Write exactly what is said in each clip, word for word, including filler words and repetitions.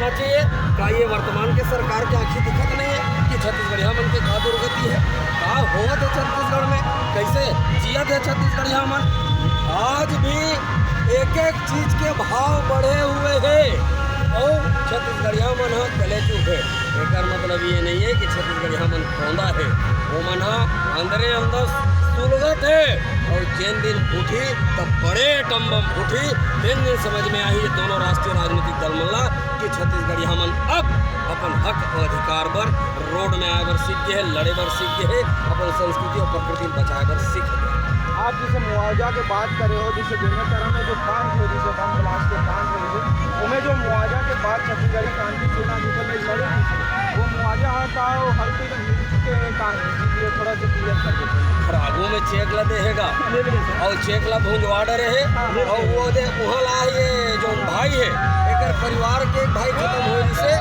चाहिए। का ये वर्तमान के सरकार के आँखी दिखत नहीं है कि छत्तीसगढ़िया मन के का दुर्गति है, का होवत है छत्तीसगढ़ में, कैसे जियत है छत्तीसगढ़िया मन? आज भी एक एक चीज के भाव बढ़े हुए है और छत्तीसगढ़िया मन ह कलेचुप है। एकर मतलब ये नहीं है कि छत्तीसगढ़िया मन कौंदा है, वो मन ह अंदरे अंदर सुलगत है। और जेन दिन फूटी, तब बड़े टम्बम फूटी, तेन दिन समझ में आही ये दोनों राष्ट्रीय राजनीतिक दल मन ला कि छत्तीसगढ़िया मन अब अपन हक और अधिकार बर रोड में आए बर सीख गे हे, लड़े बर सीख गे हे, अपन संस्कृति और प्रकृति ल बचाए बर सीख गे। आप जैसे मुआवजा के बात करे हो, जैसे बेमेतरा में जो कांड हो, जैसे बम ब्लास्ट के कांड हो, जैसे उनमें जो मुआवजा के बाद छत्तीसगढ़ी क्रांति सेना जो लड़े, वो मुआवजा है का, वो हर कोई मिल चुके हैं का, ये थोड़ा सा क्लियर कर देते हैं। खराबों में चेक ला देहेगा और चेक ला भुंजवा डरे हे। और वो दे उहाँ ला ये जो भाई है, एकर परिवार के एक भाई खत्म हो, जिसे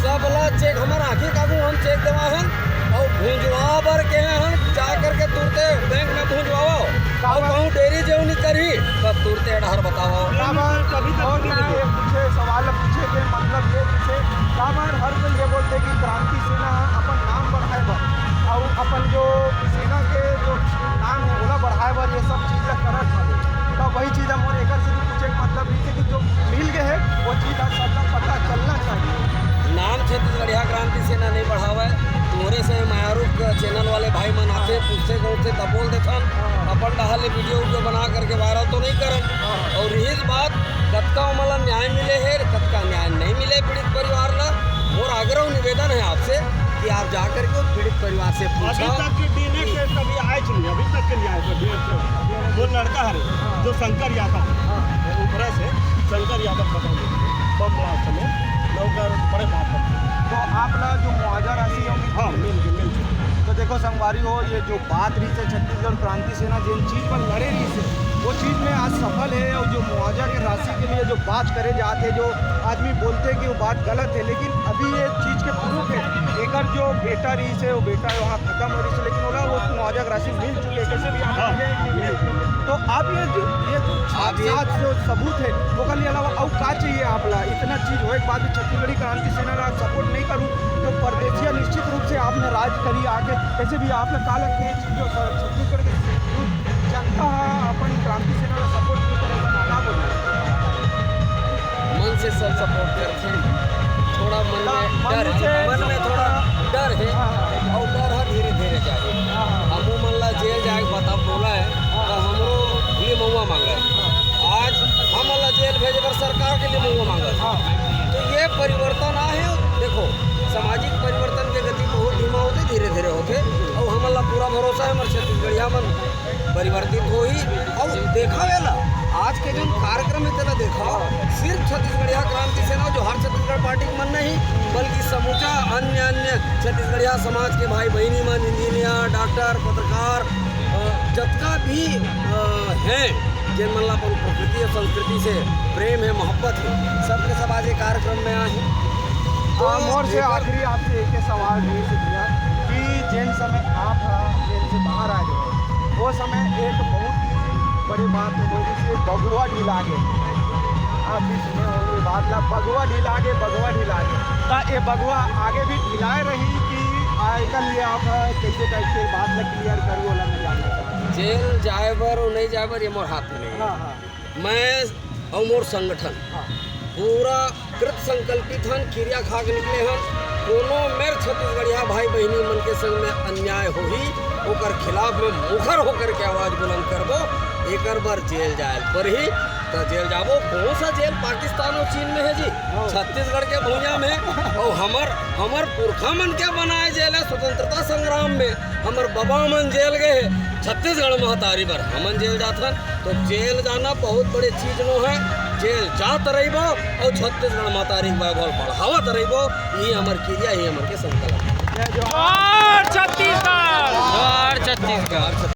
सब ला चेक हमर आँखी काबू हम चेक देवा हन और भुंजवा बर के हन, जा करके तुरते बैंक में भुंजवाओ। और कहूँ डेरी जेऊ नहीं करही, तब तुरते डहर बताओ। काबर कभी तक और नहीं मैं ये पूछे, सवाल पूछे के मतलब ये पूछे, काबर हर कोई ये बोलते कि क्रांति सेना अपन नाम बढ़ाए बर और अपन जो सेना के जो नाम है, ओला बढ़ाए बर ये सब चीज ला करत हवे। तो वही चीज हम एकर से भी पूछे के मतलब ये कि जो मिल गए है, वो चीज आज सबका पता चलना चाहिए। नाम छत्तीसगढ़िया क्रांति सेना नहीं बढ़ावे, तोरे से मायारू के चैनल वाले भाई मन आथे, पूछते गौरते तब बोल देथन। अपन डहार ले वीडियो उडियो बना करके वायरल तो नहीं करन। और यही बात, कतका ओमन ला न्याय मिले हे, कतका न्याय नहीं मिले पीड़ित परिवार ला, मोर आग्रह निवेदन है आपसे कि आप जा करके वो पीड़ित परिवार से पूछा। अभी तक के डीएनए टेस्ट अभी आए नहीं, अभी तक के नहीं आए। वो लड़का है जो शंकर यादव, उमरा से शंकर यादव खत्म हो गए बम ब्लास्ट में, नौकर बड़े बात है। तो आप ला जो मुआवजा राशि होगी, हाँ, मिल गई, मिल गई। तो देखो संगवारी हो, ये जो बात रही से छत्तीसगढ़ क्रांति सेना जिन चीज पर लड़े रही से, वो चीज में आज सफल है। और जो मुआवजा के राशि के लिए जो बात करे जाते, जो आदमी बोलते कि वो बात गलत है, लेकिन अभी ये चीज के प्रूफ है। एकर जो बेटा रही से, वो बेटा वहाँ खत्म हो रही से, लेकिन ओला वो मुआवजा के राशि मिल चुके, कैसे भी आप हाँ, मिल चुके। तो आप ये जो, ये जो आप ये साथ जो सबूत है, ओकर लिए अलावा और का चाहिए आप ला? इतना चीज होए के बाद भी छत्तीसगढ़ी क्रांति सेना ला सपोर्ट नहीं करूँ, तो परदेसिया निश्चित रूप से आपने राज करी आगे। कैसे भी आप ला का लगता है ये चीज जो स-, छत्तीसगढ़ के जो जनता है अपन क्रांति सेना ला सपोर्ट नहीं करेगा, का बोलना? मन से सब सपोर्ट करते हैं। थोड़ा मन में मन डर से है, मन में थोड़ा डर है। हाँ, हाँ। और डर है धीरे धीरे जाए। हाँ, हाँ। हमू मन ला जेल जाए के बता बोला है, हाँ। तो हमरो लिए महुआ मांगे। हाँ। आज हम ला जेल भेजे बर सरकार के लिए महुआ मांगे। हाँ। तो ये परिवर्तन आए है। देखो, सामाजिक परिवर्तन के गति बहुत धीमा होते, धीरे धीरे होते। और हम ला पूरा भरोसा है, हमारे छत्तीसगढ़िया मन परिवर्तित होही। अउ देखा वेला, आज के जो कार्यक्रम है, तेला देखा, सिर्फ छत्तीसगढ़िया क्रांति सेना, जो हर छत्तीसगढ़ पार्टी के मन नहीं, बल्कि समूचा अन्य, अन्य छत्तीसगढ़िया समाज के भाई बहिनी मन, इंजीनियर, डॉक्टर, पत्रकार, अ, जतका भी, अ, हैं, जेन मन ला अपन प्रकृति और संस्कृति से प्रेम है, मोहब्बत है, सबके सब आज ये कार्यक्रम में आए हैं। तो हाँ, मोर से एकर आखिरी आपसे एक ही सवाल रही से भैया कि जेन समय आप, अ, जेल से बाहर आए रहे, वो समय एक बहुत ही बड़ी बात है, वो जैसे बगुआ ढिला गे। आप भी सुने होंगे बात ला, बगुआ ढिला गे, बगुआ ढिला गे। का ये बगुआ आगे भी ढिलाए रही कि, आ, एकर लिए आप, अ, कैसे टाइप के बात ला क्लियर करूँ, ओला मैं जानना चाहूँ। जेल जाए बर और नहीं जाए बर, ये मोर हाथ में नहीं है। हाँ, हाँ। मैं अउ मोर संगठन हाँ। पूरा कृत संकल्पित हन, किरिया खा के निकले हन। कोनो मेर छत्तीसगढ़िया भाई बहिनी मन के संग में अन्याय होही, ओकर खिलाफ में मुखर होकर के आवाज बुलंद करबो। एकर बर जेल जाए ल परही, त जेल जाबो। कौन सा जेल पाकिस्तान और चीन में है जी? हाँ। छत्तीसगढ़ के भुइयां में। और हमर, हमर पुरखा मन के बनाए जेल है स्वतंत्रता संग्राम में। हमर बबा मन जेल गए, छत्तीसगढ़ महतारी बर हमन जेल जाथन। तो जेल जाना बहुत बड़े चीज नो है। जेल जात रहिबो और छत्तीसगढ़ महतारी के वैभव बढ़ावत रहिबो। ये हमर किरिया, ये हमर के संकल्प। जय जोहार। जोहार छत्तीसगढ़। जोहार छत्तीसगढ़।